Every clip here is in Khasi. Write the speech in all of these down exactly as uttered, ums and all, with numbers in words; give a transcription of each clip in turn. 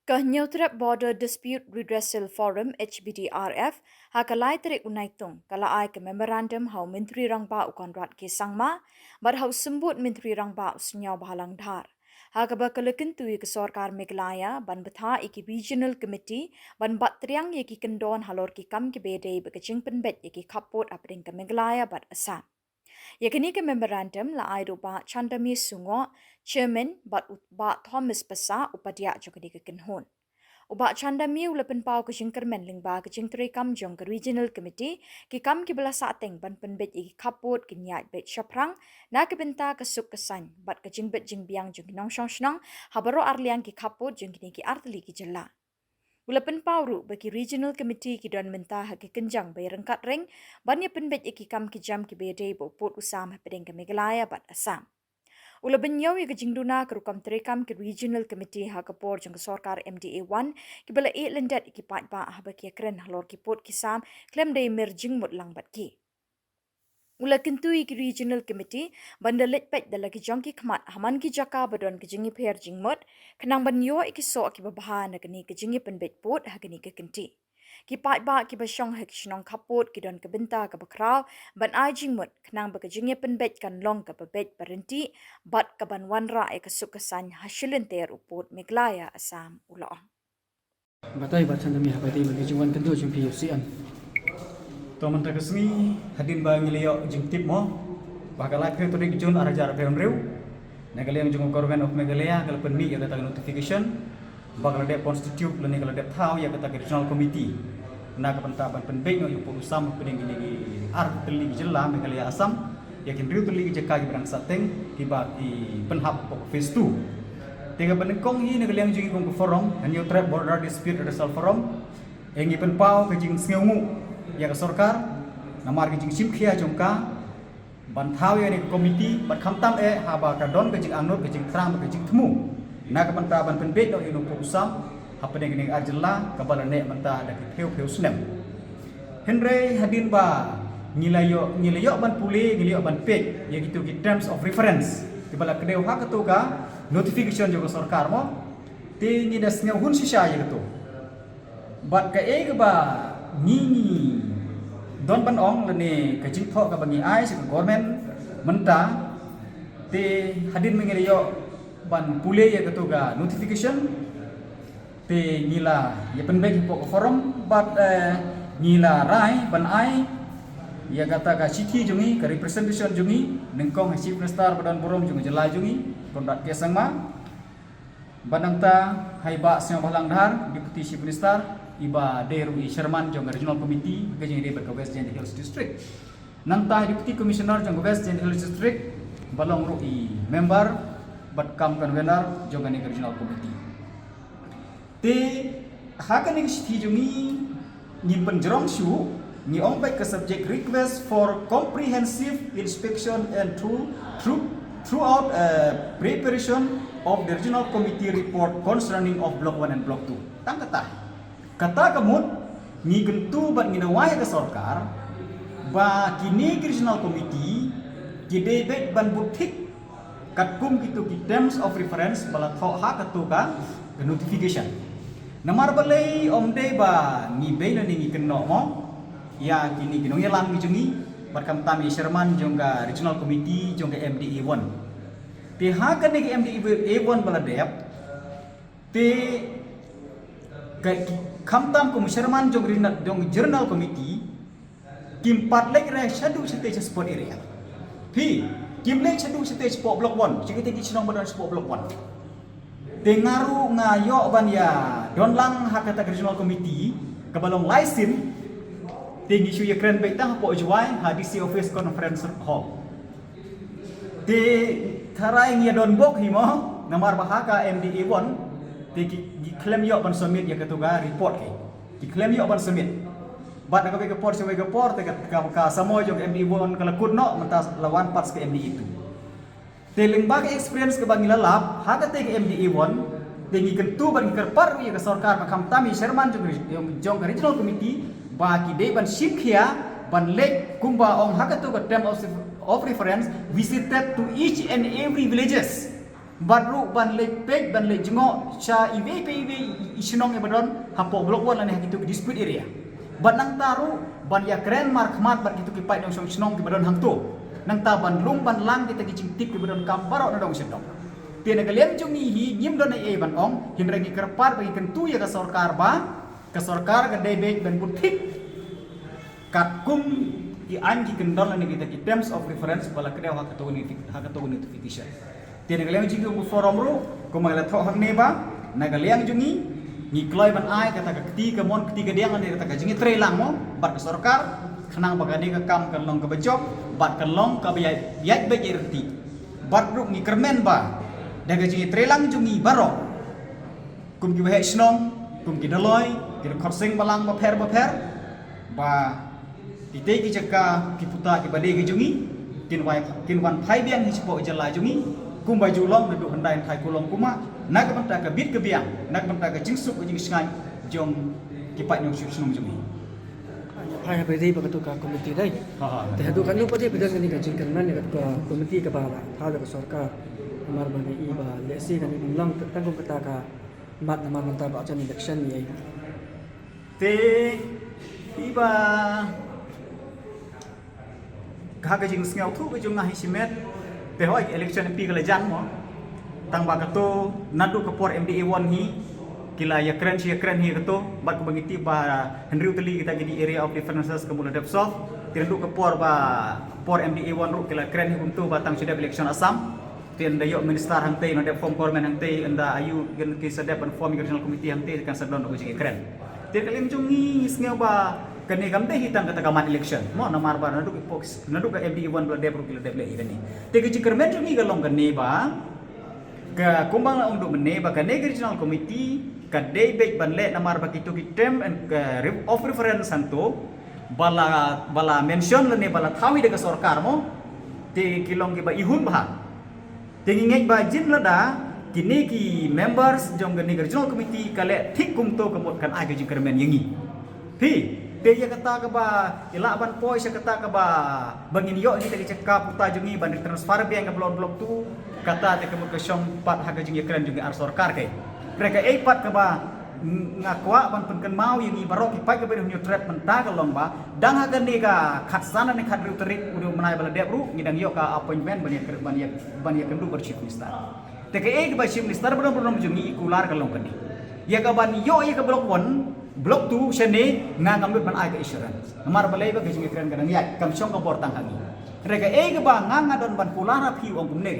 Ka Hynñiewtrep Border Dispute Redressal Forum, H B D R F, ha ka lai tarik u Naitung, ka la ai ka memorandum ha u Myntri Rangbah u Conrad K Sangma, bad ha u Symbud Myntri Rangbah u Sniawbhalang Dhar. Ha kaba ka la kyntu ïa ka sorkar Meghalaya ban bthah ïa ki Regional Committee ban bat triang ïa ki kyndon halor ki kam kiba ïadei bad ka jingpynbeit ïa ki khappud hapdeng ka Meghalaya bad Assam. Ïa kane ka memorandum la ai da u Bah Chandamir Sungoh, Chairman, bad u Bah Thomas Passah, upadia jong kane ka kynhun. U Bah Chandamir u la pynpaw ka jingkyrmen lyngba ka jingtreikam jong ka Regional Committee, ki kam kiba la sahteng ban pynbeit ïa ki khappud kin ïaid beit shaphrang na ka bynta ka suk ka saiñ bad ka jingbit jingbiang jong ki nongshong shnong ha baroh arliang ki khappud jong kine ki artylli ki jylla. U la pynpaw ruh ba ki Regional Committee ki don mynta ha ki kynjang ba ïaryngkat reng ban ïa pynbeit ïa ki kam ki jam kiba ïadei bad u pud u sam hapdeng ka Meghalaya bad Assam. U la pynïaw ïa ka jingduna ka rukom treikam ki Regional Committee ha ka por jong ka sorkar M D A one, kiba la ïeh lyndet ïa ki paidbah haba ki ïakren halor ki pud ki sam khlem da ïamir jingmut lang bad ki. U la kyntu ïa ki Regional Committee ban da leit peit da la ki jong ki khmat ha man ki jaka ba don ka jingïapher jingmut, khnang ban ïoh ïa ki soh kiba bha na kane ka jingïapynbeit pud ha kane ka kynti. Ki paidbah kiba shong ha ki shnong khappud ki don ka bynta kaba khraw ban ai jingmut, khnang ba ka jingïapynbeit kan long kaba beit ba ryntih bad kaban wanrah ïa ka suk ka saiñ ha shi lynter u pud Meghalaya Assam, u la ong. Batai Bah Chandamir, ha batai ba ki jingwan kyntu jong phi ïa u C M. To mynta ka sngi, hadien ba ngi la ïoh jingtip mo ba ha ka laiphew tarik Jun ar hajar arphew hynriew, na ka liang jong ka Government of Meghalaya ka la pynmih ïa kata ka notification ba ka la dep constitute lane ka la dep thaw ïa kata ka Regional Committee na ka bynta ban pynbeit noh ïa u pud u sam hapdeng kine ki ar tylli ki jylla Meghalaya Assam, ïa ki hynriew tylli ki jaka kiba dang sahteng kiba ki pynhap hapoh phase two. Te kaba nyngkong hi na ka liang jong ngi kum ka forum, Hynñiewtrep Border Dispute Redressal Forum, eh ngi pynpaw ka jingsngewnguh ïa ka sorkar namar ka jingshim khia jong ka ban thaw ïa kane ka committee bad khamtam eh haba ka don ka jingangnud, ka jingthrang bad ka jingthmu na ka bynta ban pynbeit noh ïa u pud u sam hapdeng kine ki ar jylla kaba la neh mynta da ki phew phew snem. Hynrei hadien ba ngi la ïoh, ngi la ïoh ban pule, ngi la ïoh ban peit ïa kito ki terms of reference kiba la kdew ha kato ka notification jong ka sorkar mo, te ngi da sngewhun shisha ïa kato. Bad kaei kaba ngi, ngi don ban ong lane ka jingthoh kaba ngi ai sha ka government mynta, te hadien ba ngi la ïoh ban pule ïa kato ka notification, te ngi la ïa pynbeit hapoh ka forum bad, eh, ngi la rai ban ai ïa kata ka shithi jong ngi, ka representation jong ngi, nyngkong ha Chief Minister ba don burom jong ka jylla jong ngi, Conrad K Sangma. Bad nangta ha i Bah Sniawbhalang Dhar, Deputy Chief Minister, iba dei ruh i Chairman jong ka Regional Committee ka jingïadei bad ka West Jaintia Hills District. Nangta i Deputy Commissioner jong ka West Jaintia Hills District, ba long ruh i member bad kam convener jong kane ka Regional Committee. Te ha kane ka shithi jong ngi, ngim pynjrong shuh, ngi ong beit ka subject, request for comprehensive inspection and through, through, throughout, eh, preparation of the Regional Committee report concerning of Block one and Block two. Tang kata. Kata ka mut ngi kyntu bad ngi dawa ïa ka sorkar ba kine ki Regional Committee ki dei beit ban bud thik katkum kito ki terms of reference ba la thoh ha kato ka, ka notification. Namar balei ym dei ba ngi bei lane ngi kynnoh mo ïa kine ki nongïalam ki jong ngi bad khamtam i Chairman jong ka Regional Committee jong ka M D A one. Te ha kane ka M D A one ba la dep, te ka, khamtam kum u Chairman jong Regional, jong Regional Committee, kim pat leit re shaduh shatei sha spot area. Phi, kim leit shaduh shatei shapoh Block one, shi katei ki shnong ba don shapoh Block one. Te nga ruh nga ïoh ban ïa don lang ha kata ka Regional Committee kaba long lai sien. Te ngi shu ïakren beit tang hapoh Jowai ha D C office conference hall. Te tharai ngi ïa don bok hi mo, namar ba ha ka M D A one te ki, ki khlem ïoh ban submit ïa kato ka report ki. Ki khlem ïoh ban submit. Bad na kawei ka por sha kawei ka por te ka, ka, ka samoi jong ka M D A one ka la kut noh, mynta la wan pat sha ka M D A two. Te lyngba ka experience kaba ngi la lap ha katei ka M D A one, te ngi kyntu bad ngi kyrpad ruh ïa ka sorkar ba khamtam i Chairman jong, jong, jong ka Regional Committee ba ki dei ban shim khia ban leit kumba ong ha kato ka term of, of reference, visited to each and every villages. Bad ruh ban leit peit, ban leit jngoh sha iwei pa iwei i shnong iba don hapoh Block One lane ha kito ki dispute area. Bad nangta ruh ban ïakren markhmat bad kito ki paid nongshong shnong kiba don hangto. Nangta ban lum ban lang kita ki jingtip kiba donkam baroh na dong sha dong. Te na ka liang jong ngi hi ngim don ei ei ban ong, hynrei ngi kyrpad ba ngi kyntu ïa ka sorkar ba ka sorkar ka dei beit ban buh thik katkum ki aiñ ki kyndon lane kita ki terms of reference ba la kdew ha kato ka noti-, ha kato ka notification. Te na ka liang jong ngi kum forum ruh, kumba la thoh hangne ba na ka liang jong ngi, ngi kloi ban ai kata ka kti kamon kti kadiang lane kata ka jingïatreilang mo bad ka sorkar, khnang ba kane ka kam kan long kaba jop bad kan long kaba ïaid, ïaid beit ïaid ryntih. Bad ruh ngi kyrmen ba da ka jingïatreilang jong ngi baroh, kum ki waheh shnong, kum ki dolloi, ki dkhot seng balang bapher bapher, ba kitei ki jaka ki puta kiba dei ki jong ngi kin wan, kin wan phai biang hi shapoh jylla jong ngi, kumba ju long naduh hyndai hynthai kulong kumah, na ka bynta ka bit ka biang, na ka bynta ka jingsuk ka jingshngaiñ jong ki paid nongshong shnong jong ngi. Phai ha ba dei ba kato ka komiti dei. Ha, ha. Te haduh katno pat dei ba don kane ka jingkyrmen ïa kato ka komiti kaba la thaw da ka sorkar. Namar ba ngi i ba lehse kane ym long tang kum kata ka mat namar mynta ba jan election ïa i. Te i ba ha ka jingsngewthuh ka jong nga hi shimet, te hoi election M P ka la jan mo. Tang ba kato naduh ka por M D A one hi ki la ïakren shi ïakren hi kato, bad kumba ngi tip ba hynriew tylli kita ki dei area of differences ka mut la dep solve. Te naduh ka por ba por M D A one ruh ki la kren hi kumto ba tang shu dep election Assam. Te ynda ïoh minister hangtei, ynda dep form government hangtei, ynda aiu kin ki sa dep ban form regional committee hangtei, kan sa don ka jingïakren. Te ka liang jong ngi sngew ba kane kam dei hi tang kata ka mat election mo, namar ba naduh ka pok-, naduh ka M D A one ba la dep ruh ki la dep leh ïa kane. Te ka jingkyrmen jong ngi ka long kane ba ka kumba nga ong duh mynne ba kane ka regional committee ka dei beit ban leh namar ba kito ki term and, uh, re-, of reference hangto ba la, ba la mention lane ba la thaw hi da ka sorkar mo, te ki long kiba ihun bha. Te ngi ngeit ba jin lada kine ki members jong kane ka regional committee ka leh thik kumto ka mut kan ai ka jingkyrmen ïa ngi. Phi, te ïa kata kaba i lah ban poi sha kata kaba ba ngin ïoh kita ki jaka puta jong ngi ban transfer biang ka Block One, Block Two, kata te ka mut ka shong pat ha ka jingïakren jong ki ar sorkar. Kaei, kaei pat kaba nga kwah ban pynkynmaw ïa ngi baroh ki paid kiba dei ha Hynñiewtrep mynta ka long ba dang ha kane ka khatsan ne khathynriew tarik u dei u bnai ba la dep ruh ngi dang ïoh ka appointment ban ïa, ban ïa, ban ïakynduh bad Chief Minister. Te kaei kaba Chief Minister ba don burom jong ngi i kular ka long kane. Ïa kaban ïoh ïa ka Block One, Block Two shane nga ngam lut ban ai ka assurance. Namar balei ba ka jingïakren ka dang ïaid, kam shong ka bor tang ha ngi. Hynrei kaei kaba nga nga don ban kular ha phi u ong kumne.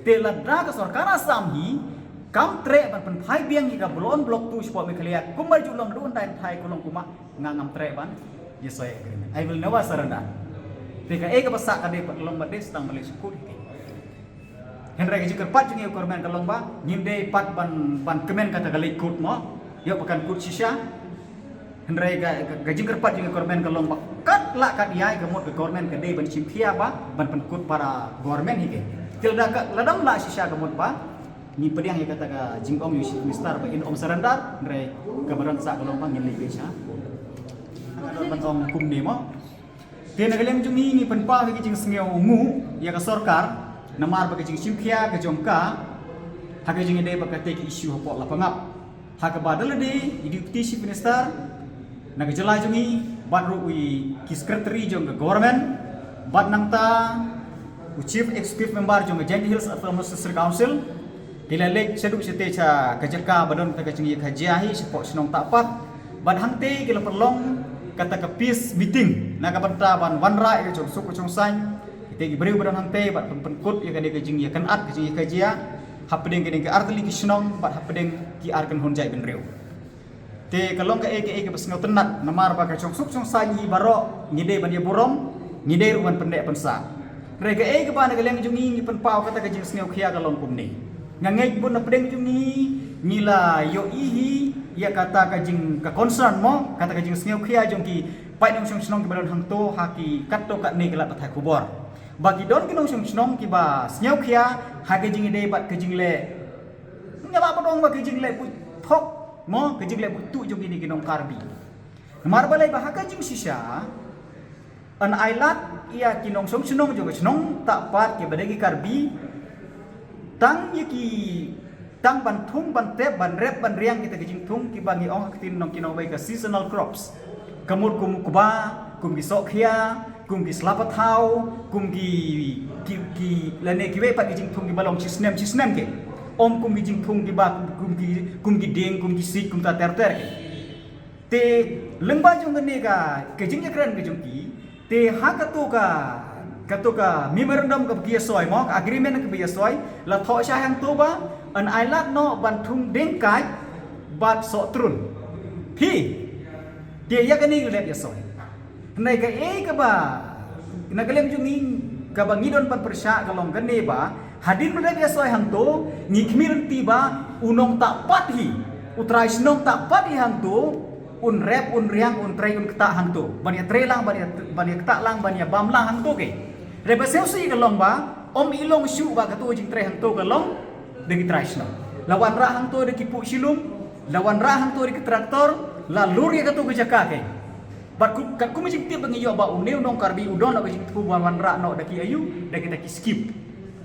Te lada ka sorkar Assam hi kam treh ban pynphai biang ïa ka Block One, Block Two shapoh Meghalaya kumba ju long naduh hyndai hynthai kulong kumah, nga ngam treh ban ïa sign agreement. I will never surrender. Te kaei kaba sah ka dei pat long ba dei stang ba leh sha kut hi. Hynrei ka jingkyrpad jong ngi ïa u Government ka long ba ngim dei pat ban, ban kmen kata ka leit kut mo, ïoh ba kan kut shisha. Hynrei ka, ka, ka jingkyrpad jong ngi ïa u Government ka long ba kat lah kat ïai ka mut ka Government ka dei ban shim khia ba ban pynkut para Government hi ke. Te lada ka, lada ym lah shisha ka mut ba ngi pdiang ïa kata ka jingong ïa u Chief Minister ba in ym surrender, hynrei kaba don sah ka long ba ngin leit beit sha. Ban ong kumne mo. Te na ka liang jong ngi ngi pynpaw ïa ka jingsngew nguh ïa ka sorkar namar ba ka jingshim khia ka jong ka ha ka jingïadei bad katei ka issue hapoh Lapangap. Ha kaba da lade i Deputy Chief Minister na ka jylla jong ngi bad ruh i ki Secretary jong ka Government bad nangta u Chief Executive Member jong ka Jaintia Hills Autonomous District Council ki la leit shaduh shatei sha ka jaka ba don kata ka jingïakajia hi shapoh shnong Tahpat. Bad hangtei ki la pynlong kata ka peace meeting na ka bynta ban wanrah ïa ka jingsuk ka jingsaiñ kitei ki briew ba don hangtei bad pyn-, pynkut ïa kane ka jingïakynad ka jingïakajia hapdeng kine ki artylli ki shnong bad hapdeng ki ar kynhun jaitbynriew. Te ka long kaei kaei kaba sngewtynnat namar ba ka jingsuk jingsaiñ hi baroh ngi dei ban ïaburom, ngi dei ruh ban pyndeh pynsah. Hynrei kaei kaba na ka liang jong ngi ngi pynpaw kata ka jingsngew khia ka long kumne. Nga ngeit bun na pdeng jong ngi ngi la ïohi hi ïa kata ka jing, ka concern mo, kata ka jingsngew khia jong ki paid nongshong shnong kiba don hangto ha ki katto katne ki lad pathai khubor. Ba ki don ki nongshong shnong kiba sngew khia ha ka jingïadei bad ka jingleh, nga lah ban ong ba ka jingleh buit thok mo, ka jingleh buit tuh jong kine ki nong Karbi. Namar balei ba ha ka jingshisha yn ailad ïa ki nongshong shnong jong ka shnong Tahpat kiba dei ki Karbi Tang ïa ki, tang ban thung, ban tep, ban rep, ban riang kita ki jingthung kiba ngi ong ha ka ktien nongkynnoh wei ka seasonal crops. Ka mut kum u kba, kum ki sohkhia, kum ki sla pathaw, kum ki, ki, ki, lane kiwei pat ki jingthung kiba long shi snem, shi snem ke. Ym kum ki jingthung kiba, kum ki, kum ki dieng, kum ki siej, kumta ter ter ke. Te lyngba jong kane ka, ka jingïakren ka jong ki, te ha kato ka, kato ka memorandum kaba ki ïasoi mo, ka agreement kaba ïasoi, la thoh shai hangto ba yn ailad noh ban thung dieng kait bad sohtrun. Phi, te ïa kane la dep ïasoi. Hynrei kaei kaba na ka liang jong ngi, kaba ngi don ban pyrshah ka long kane ba hadien ba la dep ïasoi hangto, ngi khmih lynti ba u nongtah pat hi, u trai shnong tah pat hi hangto, un rep, un riang, un trei, un ktah hangto. Ban ïatrei lang, ban ïa, ban ïaktah lang, ban ïabam lang hangto ke. Hynrei ba sngewsih ka long ba ym i long shuh ba kato jingtrei hangto ka long da ki trai shnong. La wanrah hangto da ki puh shilum, la wanrah hangto da ki tractor, la lur ïa kato ka jaka ke. Bad kum, katkum ka jingtip ba ngi ïoh ba une u nong Karbi u don la ka jingthmu ban wanrah noh da ki aïu, da kita ki skim.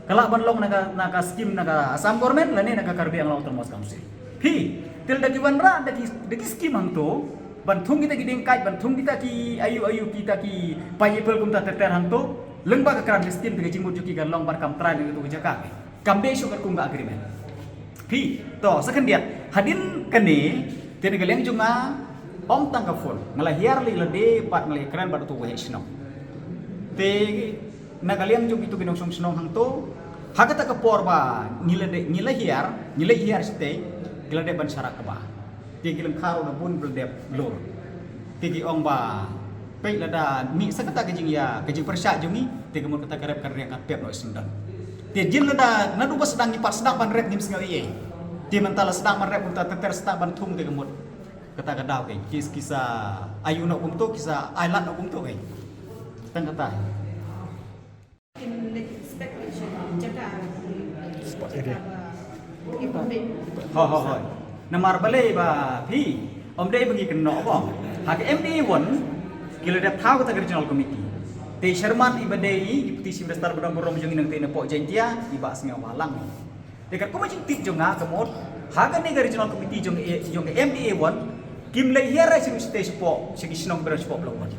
Ka lah ban long na ka, na ka skim na ka Assam Government lane na ka Karbi Anglong Autonomous Council. Phi, te lada ki wanrah da ki, da ki skim hangto ban thung kita ki dieng kait, ban thung kita ki aïu aïu, kita ki pineapple kumta ter ter hangto, lyngba ka grant system te ka jingmut jong ki kan long ban kam trai na kato ka jaka. Kam dei shuh katkum ka agreement. Phi, to, sa khyndiat, hadien kane, te na ka liang jong nga, ym tang ka phone, nga la hiar lei lade bad nga la ïakren bad uto u waheh shnong. Te na ka liang jong kito ki nongshong shnong hangto, ha kata ka por ba ngi la dei, ngi la hiar, ngi la hiar shatei, ki la dep ban sharak kaba. Te ki lyngkha ruh da bun ba la dep lur. Te ki ong ba peit lada mih sa kata ka jingïa, ka jingpyrshah jong ngi, te ka mut kata ka rep ka riang kan pep noh i syndon. Te jin lada naduh ba sdang ngi pat sdang ban rep ngim sngew ei ei. Te mynta la sdang ban rep kumta ter ter sdang ban thung te ka mut. Kata ka daw keiñ, ki, ki sa aïu noh kumto, ki sa ailad noh kumto keiñ. Tang kata. Spot area. Hoi, hoi, hoi. Namar balei ba phi, ym dei ba ngi kynnoh ba ha ka M D A one ki la dep thaw kata ka regional committee. Te i chairman iba dei i Deputy Chief Minister ba don burom jong ngi nangtei na pok Jaintia, i Bah Sniawbhalang. Te katkum ka jingtip jong nga ka mut, ha kane ka regional committee jong, jong ka M D A one, kim leit hiar ai sha shatei shapoh, sha ki shnong ba don shapoh Block one.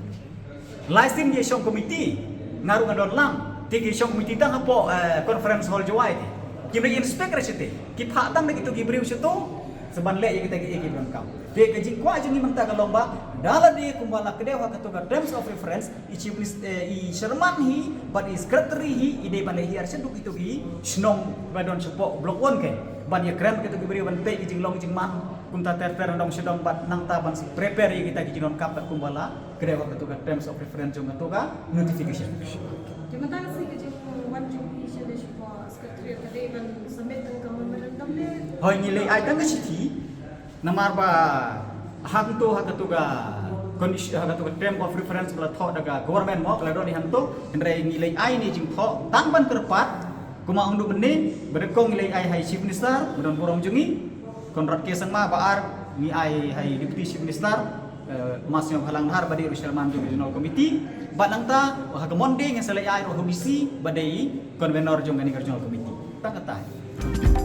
Lai sien ki shong committee, nga ruh nga don lang, te ki shong committee tang hapoh, eh, conference hall Jowai te. Kim leit inspect ai shatei, ki phah tang da kito ki briew shato, sa ban leh ïa kita ki, ïa ki donkam. Te ka jingkwah jong ngi mynta ka long ba, da lade kumba la kdew ha kato ka terms of reference, i chief minister, eh, i chairman hi, bad i secretary hi, i dei ban leit hiar shaduh kito ki shnong ba don shapoh Block one ke. Ban ïakren kito ki briew ban peit ki jinglong jingman, kumta ter ter na dong sha dong bad nangta ban sa prepare ïa kita ki jingdonkam katkum ba la kdew ha kato ka terms of reference jong kato ka notification. Te mynta ka sngi ka jingwan jong phi sha dei shapoh secretariat ka dei ban submit tang ka memorandum ne? Hoi, ngi leit ai tang ka shithi. Namar ba hangto ha kato ka condition, ha kato ka term of reference ba la thoh da ka government mo, ka la don hangto, hynrei ngi leit ai ne jingthoh tang ban kyrpad, kumba ong duh mynne, ba dei kong ngi leit ai ha i Chief Minister ba don burom jong ngi, Conrad K Sangma, ba ar ngi ai ha i Deputy Chief Minister, eh, Ma Sniawbhalang Dhar ba dei ruh chairman jong ka Regional Committee, bad nangta ha ka Monday ngin sa leit ai ruh ha u D C ba dei convener jong kane ka Regional Committee. Tang kata.